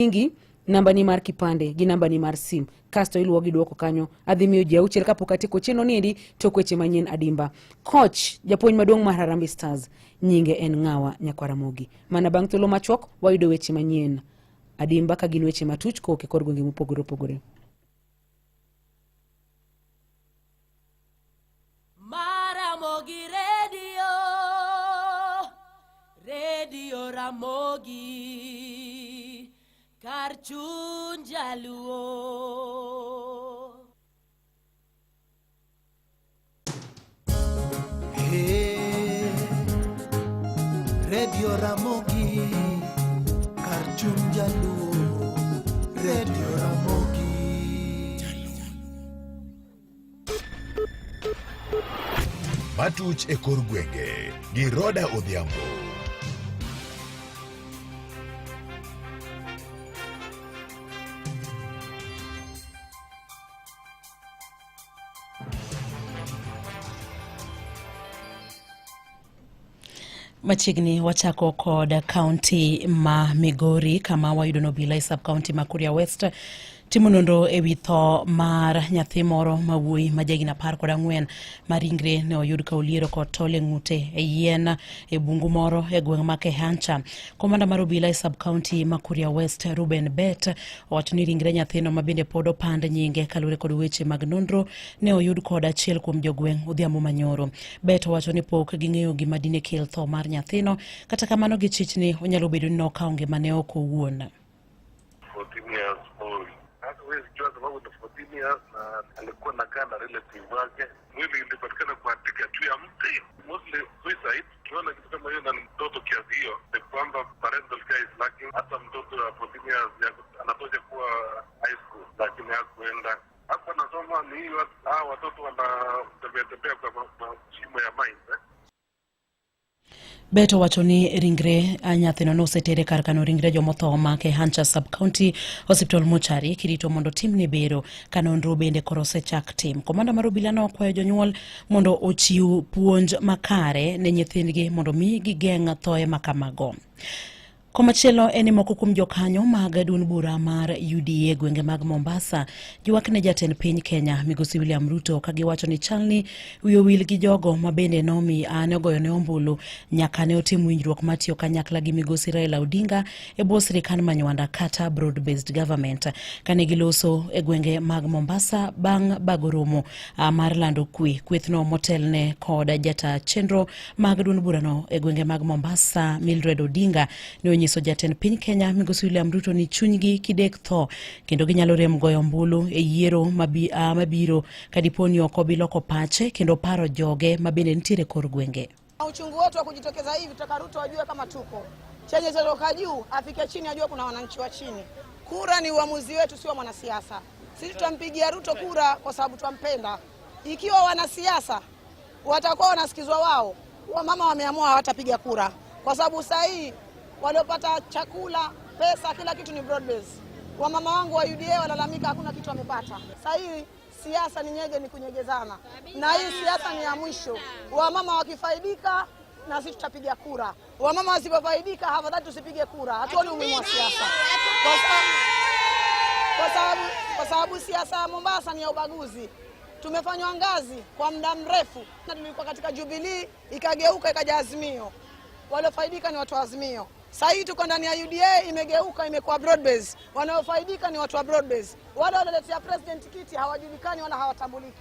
Nyingi, nambani mar kipande gi nambani mar sim kasto iluwo gi dwoko kanyo. Adhi miyo ji auchiel kapok atieko chenro niendi tok weche manyien adimba. Coach japuonj maduong' mar Harambee Stars nyinge en ng'awa Nyakwar Ramogi. Mana bang' thuolo machuok wayudo weche manyien adimba ka gin weche matuch kowuok e kor gwenge mopogore opogore. Maramogi Radio, Radio Ramogi, kar chuny jaluo. Hey, Radio Ramogi, kar chuny jaluo, Radio Ramogi. Matuch e kor gwenge gi Roda Odhiambo. Machiegni wachako kod kaunti ma Migori kama wayudo nobila e sub kaunti ma Kuria West timo nonro e wi tho mar nyathi moro ma wuoyi ma jahigni 14 ma ringre ne oyud ka oliero kod tol e ng'ute e yien e bungu moro e gweng' ma Kehancha. Komanda mar obila e sub kaunti ma Kuria West Ruben Bet owacho ni ringre nyathino ma bende pod opand nyinge kaluwore kod weche mag nonro ne oyud kod achiel kuom jogweng' odhiambo manyoro. Bet owacho ni pok ging'eyo gima dine kel tho mar nyathino, kata kamano gichich ni onyalo bedo ni nokawo ngimane oko owuon. 14 years old. Sasa huwezi jua sababu ni 14 years na alikuwa nakaa na relative wake. Mwili ilipatikana kuandika juu ya mti. Mostly suicide, ukiona kitu kama hiyo na ni mtoto kiasi hiyo, ni kwamba parental care is lacking. Hata mtoto wa 14 years anatosha kuwa high school, lakini hakuenda hapo anasoma. Ni hiyo hawa watoto wanatembea tembea kwa mashimo ya mines. Bet owacho ni ringre nyathino noseter e kar kano ringre jomotho ma Kehancha Sub-County Hospital Mortuary kirito mondo timne bero ka nonro bende koro osechak tim. Komanda mar obila nokwayo jonyuol mondo ochiw puonj makare ne nyithindgi mondo mi gigeng' thoe ma kamago. Komachielo en ni moko kuom jokanyo mag duond bura mar UDA gwenge mag Mombasa ywak ne jatend piny Kenya Migosi William Ruto ka giwacho ni chalni wiye owil gi jogo ma bende nomi ne ogoyone ombulu nyaka ne otim winjruok matiyo kanyakla gi Migosi Raila Odinga e bwo sirikand Manywanda kata broad based government. Kane giloso e gwenge mag Mombasa bang' bago romo mar lando kwe, kwethno motelne kod jata chenro mag duond burano e gwenge mag Mombasa, Mildred Odinga ne onyiso jatend piny Kenya Migosi William Ruto ni chunygi kidek tho kendo ginyalo rem goyo ombulu e yiero mabiro ka dipo ni ok obi loko pache kendo paro joge ma bende nitiere kor gwenge. Uchungu wetu wa kujitokeza hivi, tutaka Ruto ajue kama tuko chenye chatoka juu afike chini, ajue kuna wananchi wa chini. Kura ni uamuzi wetu, sio mwanasiasa. Sisi tutampigia Ruto kura kwa sababu twampenda. Ikiwa wanasiasa watakuwa wanasikizwa wao, wamama wameamua hawatapiga kura, kwa sababu saa hii waliopata chakula, pesa, kila kitu ni broad base. Wamama wangu wa UDA walalamika hakuna kitu wamepata. Saa hii siasa ni nyege, ni kunyegezana, na hii siasa ni ya mwisho. Wamama wakifaidika na sisi tutapiga kura, wamama wasipofaidika hafadhali tusipige kura. Hatuoni umuhimu wa siasa kwa sababu siasa ya Mombasa ni ya ubaguzi. Tumefanywa ngazi kwa muda mrefu, na tulikuwa katika Jubilee ikageuka ikaja Azimio, waliofaidika ni watu wa Azimio. Sasa hii tuko ndani ya UDA, imegeuka imekuwa broad base, wanaofaidika ni watu wa broad base. Wale walioletea president kiti hawajulikani wala hawatambuliki.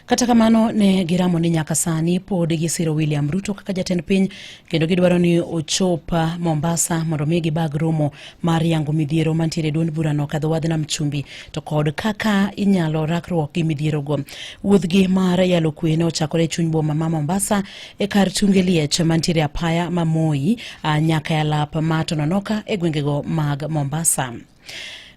Kata kamano ne giramo ni nyaka sani pod gisiro William Ruto kaka jatend piny kendo gidwaro ni ochop Mombasa mondo mi gibag romo mar yango midhiero mantiere e duond burano kadho wadh nam chumbi to kod kaka inyalo rakruok gi midhierogo. Wuodhgi mar yalo kwe ne ochakore e chuny boma ma Mombasa e kar tunge liech mantiere apaya ma Moi nyaka e alap ma Tononoka e gwengego mag Mombasa.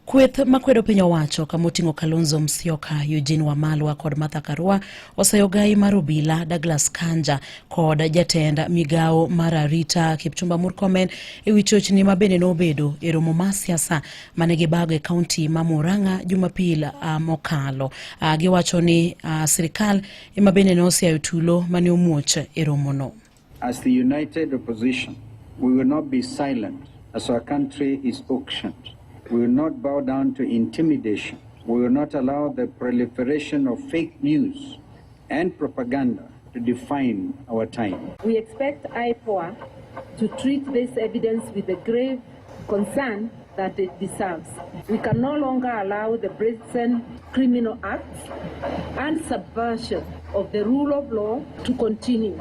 Kweth makwedo piny owacho kama oting'o Kalonzo Musyoka, Eugene Wamalwa kod Martha Karua oseyo gai mar obila Douglas Kanja kod jatend migawo mar arita Kipchumba Murkomen e wi chochni ma bende nobedo e romo mar siasa mane gibago e kaunti ma Murang'a Jumapil mokalo. Giwacho ni sirikal ema bende ne osiayo tulo mane omuoch e romono. As the united opposition, We will not be silent as our country is auctioned. We will not bow down to intimidation. We will not allow the proliferation of fake news and propaganda to define our time. We expect IPOA to treat this evidence with the grave concern that it deserves. We can no longer allow the brazen criminal acts and subversion of the rule of law to continue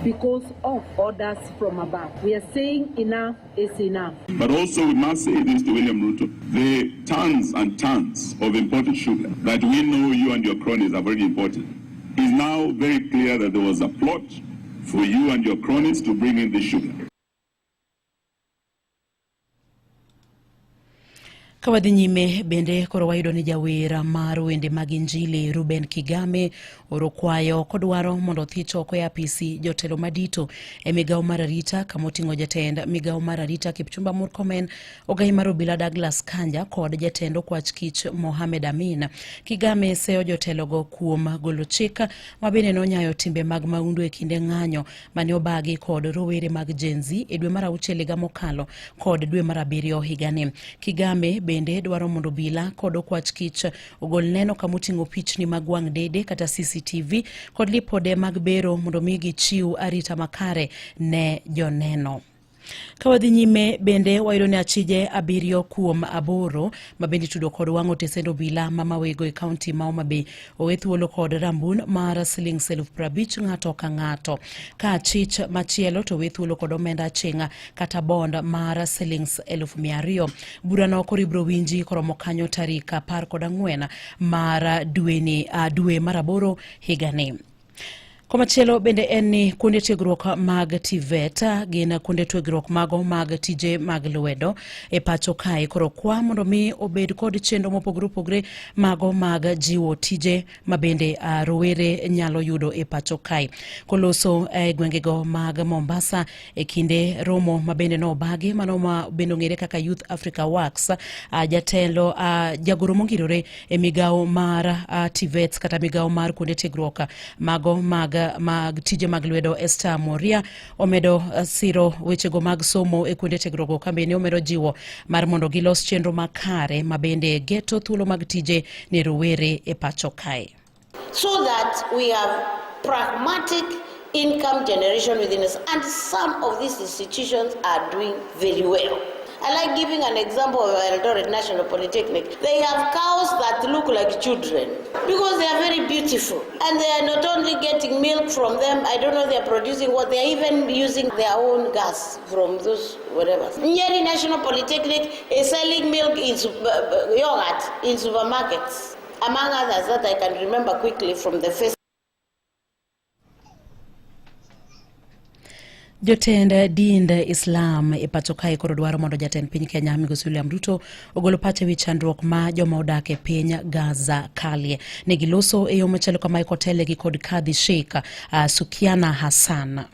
because of orders from above. We are saying enough is enough. But also we must say this to William Ruto, the tons and tons of imported sugar that we know you and your cronies have already imported, is now very clear that there was a plot for you and your cronies to bring in this sugar. Ka wadhi nyime bende koro wayudo ni jawer mar wende mag injili Ruben Kigame oro kwayo kodwaro mondo othich oko e apisi jotelo madito e migawo mar arita kama oting'o jatend migawo mar arita Kipchumba Murkomen, ogai mar obila Douglas Kanja kod jatend okwach kich Mohamed Amin. Kigame seyo jotelogo kuom golo chik ma bende nonyayo timbe mag mahundu e kinde ng'anyo mane obagi kod rowere mag Gen Z e dwe mar auchiel higa mokalo kod dwe mar abiriyo higani. Kigame bende dwaro mondo obila kod okwach kich ogol neno kama oting'o pichni mag wang' dede kata CCTV kod lipode mag bero mondo mi gichiw arita makare ne joneno. Ka wadhi nyime bende wayudo ni achije 7 kuom 8 ma bende itudo kod wang'o tesend obila ma Mawego e kaunti ma Homa Bay owe thuolo kod rambun mar siling 50,000 ng'ato ka ng'ato. Ka achich machielo to owe thuolo kod omenda aching'a kata bond mar siling 200,000. Burano koro ibiro winji koromo kanyo tarik 14 mar dwe mar 8 higani. Komachielo bende en ni kuonde tiegruok mag TVET gin kuonde tiegruok mago mag tije mag lwedo e pacho kae koro kwa mondo mi obed kod chenro mopogore opogore mago mag jiwo tije ma bende rowere nyalo yudo e pacho kae. Koloso e gwengego mag Mombasa e kinde romo ma bende nobagi mano ma bende ong'ere kaka Youth Africa Works, jatelo jagoro mongirore e migawo mar TVET kata migawo mar kuonde tiegruok mago mag tije mag lwedo Esther Moria omedo siro wechego mag somo e kuonde tiegruok ka bende omedo jiwo mar mondo gilos chenro makare ma bende geto thuolo mag tije ne rowere e pacho kae. So that we have pragmatic income generation within us, and some of these institutions are doing very well. I like giving an example of Eldoret National Polytechnic. They have cows that look like children because they are very beautiful. And they are not only getting milk from them, I don't know they are producing what, they are even using their own gas from those whatever. Nyeri National Polytechnic is selling milk in yogurt in supermarkets, among others that I can remember quickly from the first. Jotend dind Islam e pacho kae koro dwaro mondo jatend piny Kenya Migosi William Ruto ogol pache wi chandruok ma joma odak e piny Gaza kalie. Ne giloso e yo machalo kamae kotelegi kod Kadhi Sheikh Sukiana Hassan.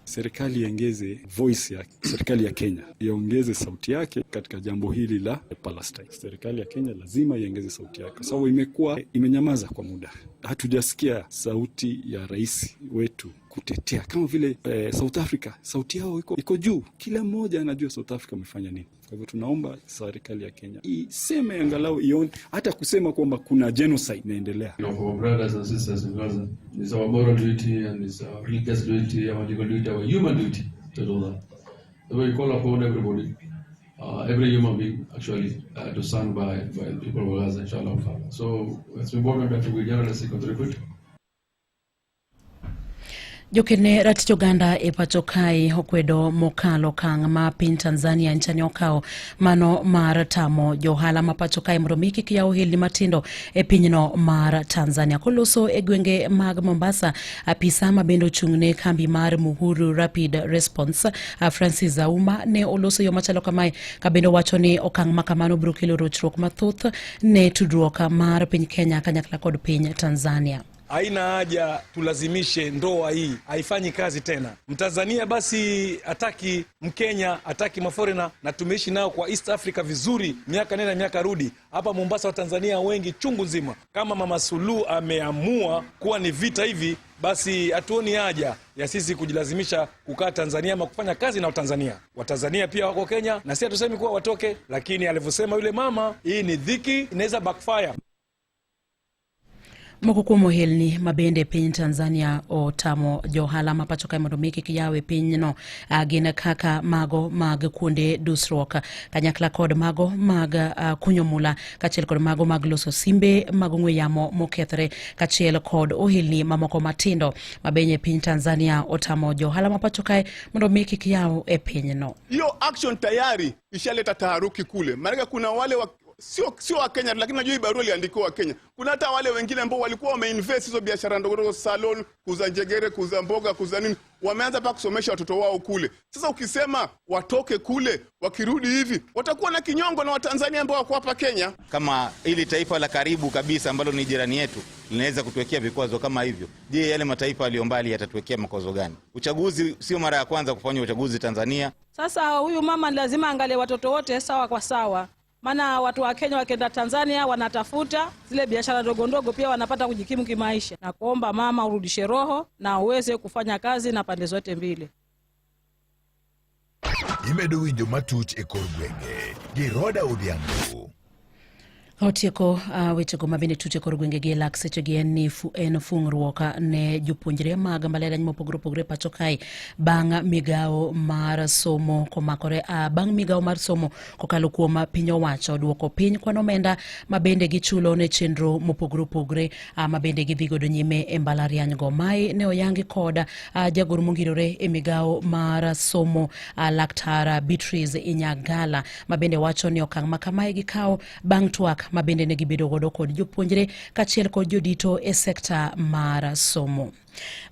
Serikali iongeze voice ya serikali ya Kenya iongeze sauti yake katika jambo hili la Palestine. Serikali ya Kenya lazima iongeze sauti yake kwa sababu imekuwa imenyamaza kwa muda. Hatujasikia sauti ya rais wetu kutetea kama vile South Africa, sauti yao iko juu. Kila mmoja anajua South Africa wamefanya nini. Kwa hivyo tunaomba serikali ya Kenya iseme angalau ione, hata kusema kwamba kuna genocide inaendelea. For our brothers and sisters in Gaza, it's our moral duty and it's our religious duty, our legal duty, our human duty to do that. So we call upon everybody, every human being actually, to stand by the people of Gaza, inshallah. So it's important that we generously contribute. Jokene ratich oganda e pacho kae okwedo mokalo okang' ma piny Tanzania nchani okawo mano mar tamo johala ma pacho kae mondo mi kik yaw ohelni matindo e pinyno mar Tanzania. Koloso e gwenge mag Mombasa, apisa ma bende ochung'ne kambi mar Muhuru Rapid Response, Francis Auma ne oloso yo machalo kamae ka bende owacho ni okang' ma kamano biro kelo rochruok mathoth ne tudruok mar piny Kenya kanyakla kod piny Tanzania. Haina haja tulazimishe ndoa hii, haifanyi kazi tena. Mtanzania basi hataki Mkenya, hataki maforena, na tumeishi nao kwa East Africa vizuri miaka nenda miaka rudi. Hapa Mombasa Watanzania wengi chungu nzima. Kama Mama Suluhu ameamua kuwa ni vita hivi, basi hatuoni haja ya sisi kujilazimisha kukaa Tanzania ama kufanya kazi na Watanzania. Watanzania pia wako Kenya, na si hatusemi kuwa watoke, lakini alivyosema yule mama, hii ni dhiki, inaweza backfire. Moko kuom ohelni ma bende piny Tanzania otamo johala ma pacho kae mondo mi kik yaw e pinyno gin kaka mago mag kuonde dusruok kanyakla kod mago mag kunyo mula kaachiel kod mago mag loso simbe mag ong'we yamo mokethre kaachiel kod ohelni mamoko matindo ma bende piny Tanzania otamo johala ma pacho kae mondo mi kik yaw e pinyno. Hiyo action tayari ishaleta taharuki kule, maanake kuna wale wa, sio wa Kenya, lakini najua hii barua iliandikiwa wa Kenya. Kuna hata wale wengine ambao walikuwa wameinvest hizo biashara ndogo ndogo, salon, kuuza njegere, kuuza mboga, kuuza nini, wameanza paka kusomesha watoto wao kule. Sasa ukisema watoke kule, wakirudi hivi watakuwa na kinyongo na Watanzania ambao wako hapa Kenya. Kama hili taifa la karibu kabisa ambalo ni jirani yetu linaweza kutuwekea vikwazo kama hivyo, je, yale mataifa yaliyo mbali yatatuwekea makwazo gani? Uchaguzi sio mara ya kwanza kufanya uchaguzi Tanzania. Sasa huyu mama ni lazima angalie watoto wote sawa kwa sawa, maana watu wa Kenya wakienda Tanzania wanatafuta zile biashara ndogo ndogo, pia wanapata kujikimu kimaisha. Na kuomba mama urudishe roho na uweze kufanya kazi na pande zote mbili. Imedo winjo matuch e kor gwenge gi Roda Odhiambo. Otieko wechego mabende tute kor gwenge gi e lak sechegi en ni en fung'ruok ne jopuonjre mag mbalariany mopogore opogore pacho kae bang' migawo mar somo komakore bang' migawo mar somo kokalo kuom piny owacho duoko piny kwan omenda mabende gichulo ne chenro mopogore opogore mabende gidhi godo nyime e mbalariany go. Mae ne oyangi kod jagoro mongirore e migawo mar somo Laktar Beatrice Inyagala mabende wacho ni okang' ma kamae gikawo bang' twak mabende ne gibedo godo kod jopuonjre kaachiel kod jodito e sekta mar somo.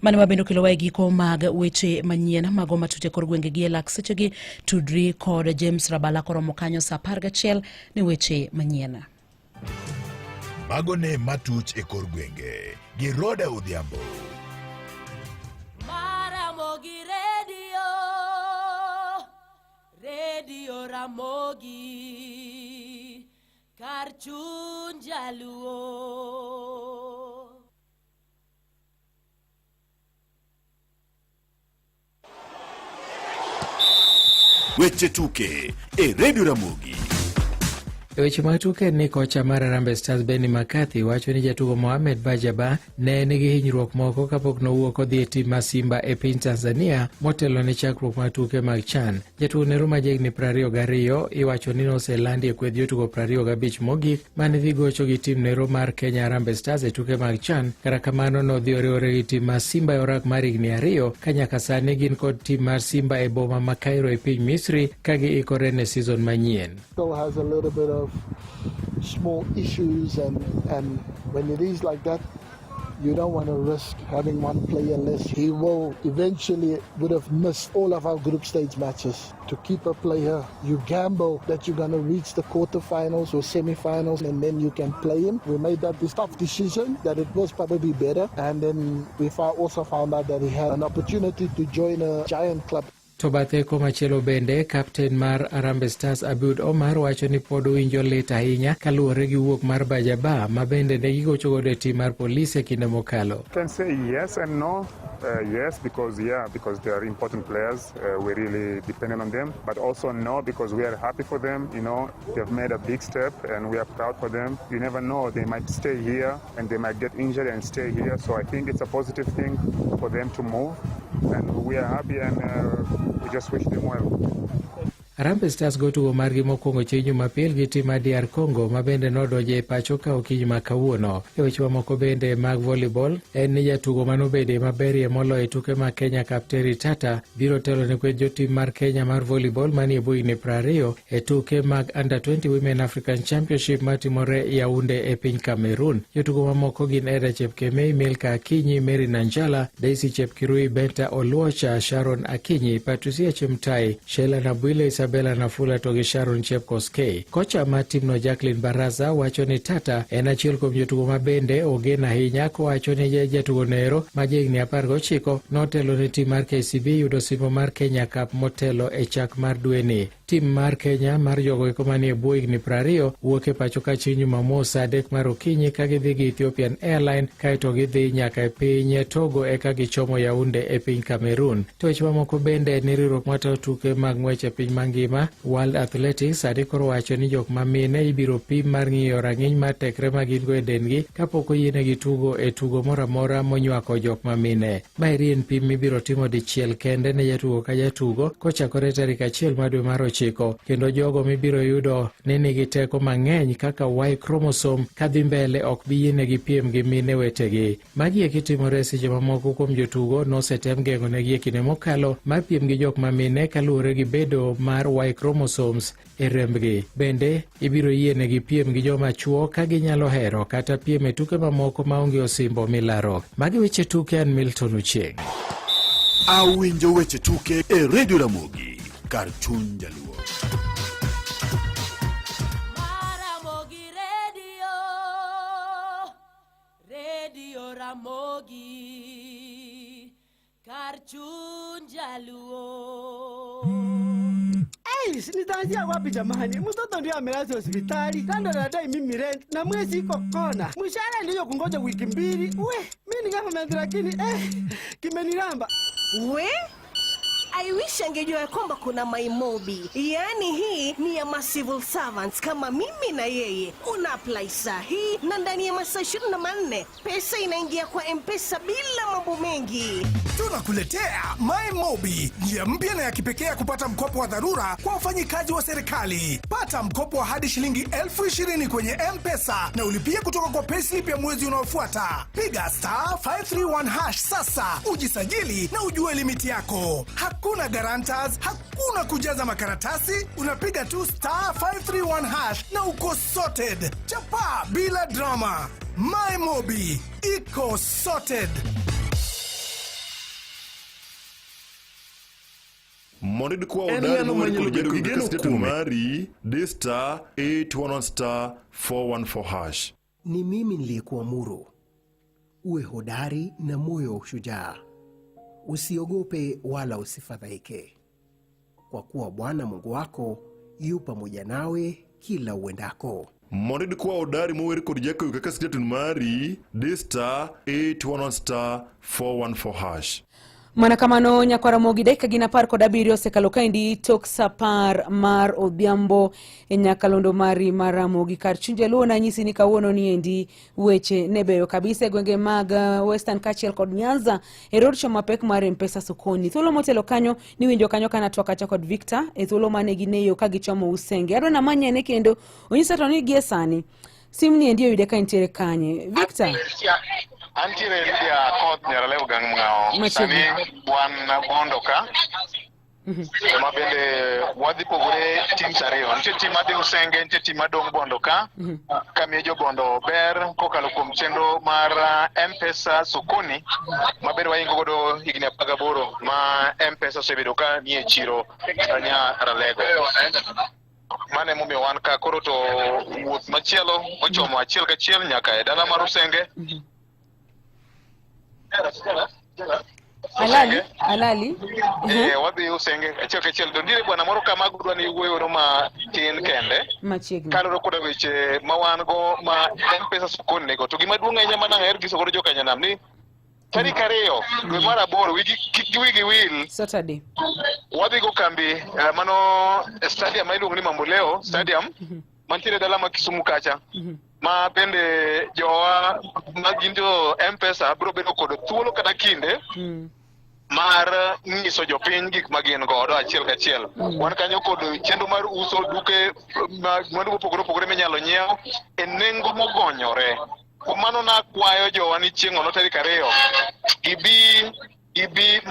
Mano mabende okelowa e giko mag weche manyien mago matut e kor gwenge gi e lak sechegi. Tudri kod James Rabala koromo kanyo saa 11 ne weche manyien. Mago ne matuch e kor gwenge gi Roda Odhiambo. Maramogi Radio, Radio Ramogi, kar chuny jaluo. Weche tuke e Radio Ramogi. E weche mag tuke ni kocha mar Harambee Stars Benni McCarthy wacho ni jatugo Mohamed Bajaba ne nigi hinyruok moko kapok nowuok odhi e tim mar Simba e piny Tanzania motelo ne chakruok mar tuke mag CHAN. Jatugo nero ma jahigni 22 iwacho ni noselandi e kweth jotugo 25 mogik mane dhi gocho gi tim nero mar Kenya Harambee Stars e tuke mag CHAN. Kata kamano nodhi oriwore gi tim mar Simba e orak mar higni 2 ka nyaka sani gin kod tim mar Simba e boma ma Cairo e piny Misri ka giikore ne season manyien. Still has a little bit of small issues, and when it is like that, you don't want to risk having one player less. He will eventually would have missed all of our group stage matches. To keep a player, you gamble that you're going to reach the quarterfinals or semi-finals, and then you can play him. We made that this tough decision that it was probably better, and then we also found out that he had an opportunity to join a giant club. To bathe komachielo bende, kapten mar Harambee Stars Abud Omar wacho ni pod owinjo lit ahinya kaluwore gi wuok mar Bajaba ma bende ne gigocho godo e tim mar Police e kinde mokalo. Can say yes and no. Yes, because they are important players. We're really dependent on them. But also no, because we are happy for them. You know, they've made a big step, and we are proud for them. You never know, they might stay here, and they might get injured and stay here. So I think it's a positive thing for them to move, and we are happy, and we just wish them well. Harambee Stars go tugo margi mokwongo chieng' Jumapil gi tim mar DR Congo ma bende nodonjo e pacho ka okinyi ma kawuono. E weche mamoko bende mag volleyball en ni jatugo manobede maberie moloyo e tuke mag Kenya Cup Terry Tata biro telo ne kweth jotim mar Kenya mar volleyball manie bwo higni 20 e tuke mag Under 20 Women African Championship matimore Yaounde e piny Cameroon. Jotugo mamoko gin Eda Chepkemei, Milka Akinyi, Mary Nanjala, Daisy Chepkirui, Benta Oluocha, Sharon Akinyi, Patricia Chemtai, Sheila Nabwile, Isabel Arabella Nafula to gi Sharon Chepkoskei. Kocha mar timno Jacqueline Baraza wacho ni Tata en achiel kuom jotugo ma bende ogen ahinya kowacho ni jatugo noero ma jahigni 19 notelo ne tim mar KCB yudo osimbo mar Kenya Cup motelo e chak mar dweni. Tim mar Kenya mar jogo eko manie bwo higni 20 wuok e pacho ka chieng' Jumamos sa 3 mar okinyi ka gidhi gi Ethiopian Airline kaeto gidhi nyaka e piny Togo eka gichomo Yaounde e piny Cameroon. To weche mamoko bende ni riwruok matayo tuke mag ng'wech e piny mangima World Athletics sani koro wacho ni jok ma mine ibiro pim mar ng'iyo rang'iny mar tekre ma gin go e dendgi kapok oyienegi tugo e tugo moro amora monywako jok ma mine. Maeri en pim mibiro timo dichiel kende ne jatugo ka jatugo kochakore tarik 1 mar dwe mar 9 kendo jogo mibiro yudo ni nigi teko mang'eny kaka Y chromosome kadhi mbele ok bi yienegi piem gi mine wetegi. Magi eki timore e seche ma moko kuom jotugo nosetem geng'onegi e kinde mokalo mar piem gi jok ma mine kaluwore gi bedo mar Y chromosomes e rembgi. Bende ibiro yienegi piem gi joma chuo ka ginyalo hero kata piem e tuke mamoko maonge osimbo milaro. Magi weche tuke an Milton Ochieng. Awinjo weche tuke e Radio Ramogi kar chuny jaluo. Ramogi Radio, Radio Ramogi, kar chuny jaluo. Hey, nitaanzia wapi jamani? Mtoto ndio amelazwa hospitali, kando anadai mimi rent na mwezi iko kona. Mshahara ndio kungoja wiki 2. We, mimi ni government lakini kimeniramba. We? I wish angejua kwamba kuna MyMobi. Yaani hii ni ya ma civil servants kama mimi na yeye. Una apply saa hii na ndani ya masaa 24 pesa inaingia kwa M-Pesa bila mambo mengi. Tunakuletea MyMobi, njia mpya na ya kipekee ya kupata mkopo wa dharura kwa wafanyikazi wa serikali. Pata mkopo wa hadi shilingi 20,000 kwenye M-Pesa na ulipie kutoka kwa payslip ya mwezi unaofuata. Piga star 531 hash sasa, ujisajili na ujue limiti yako. Hakuna guarantors, hakuna kujaza makaratasi, unapiga tu star 531 hash na uko sorted. Chapa bila drama. MyMobi iko sorted. Mondo iyud kwa En hodari ng'ano mowir manyalo kod bedo bedo gi gi geno kastet kuome? mari, di star 811 star 414 hash. Ni mimi niliyekuamuru uwe hodari na moyo wa ushujaa, usiogope wala usifadhaike, kwa kuwa Bwana Mungu wako yu pamoja nawe kila uendako. Mondo iyud kwa hodari mower kod jakoyo kaka state mari, di star 811 star 414 hash. Mana kamano nyakwar Ramogi, dakika gin 17 osekalo kaendi tok sa 10 mar odhiambo e nyakalondo mari mar Ramogi kar chuny jaluo. Nanyisi ni kawuono ni endi weche ne beyo kabisa e gwenge mag Western kaachiel kod Nyanza e roadshow mapek mar M-Pesa sokoni. Thuolo motelo kanyo niwinjo kanyo kana twak kacha kod Victor e thuolo mane gineyo ka gichomo Usenge. Adwa namanyene kendo onyisa to ni gie sani sim ni endi oyude ka entiere kanye. Victor? Antiere Lydia Akoth Nyaralewo Gang' Mng'ao. Machiegni. Sani wan Bondo ka. Ma bende wadhi pogore teams ariyo. Nitie team madhi Usenge, nitie team madong' Bondo ka. Kamiyo jo Bondo ber kokalo kuom chenro mar M-Pesa Sokoni ma bende waingo godo higni 18 ma M-Pesa osebedo ka nie chiro Nyaralego. Mano emomiyo wan ka koro to wuoth machielo ochomo achiel kachiel nyaka e dala mar Usenge. Alali, alali. Wadhi Usenge achiel kachiel. To nitiere bwana moro kama dwa ni wuoyo matin kende. Machiegni. Kaluwore koda weche ma wan go ma M-Pesa Sokoni nigo. To gima duong' ahinya mana aher giso godo joka nyanam ni tarik 2 dwe mar 8 wigi kik wigi wil. Saturday. Wadhi go kambi mano stadium ma iluongo ni Mamboleo Stadium mantiere dala ma Kisumu kacha. Ma bende jowa ma gin jo M-Pesa biro bedo kod thuolo kata kinde mar nyiso jopiny gik ma gin godo achiel kachiel. Wan kanyo kod chenro mar uso duke mwandu mopogore opogore minyalo nyiew e nengo mogonyore. Kuom mano nakwayo jowa ni chieng'ono tarik 2 gibi ma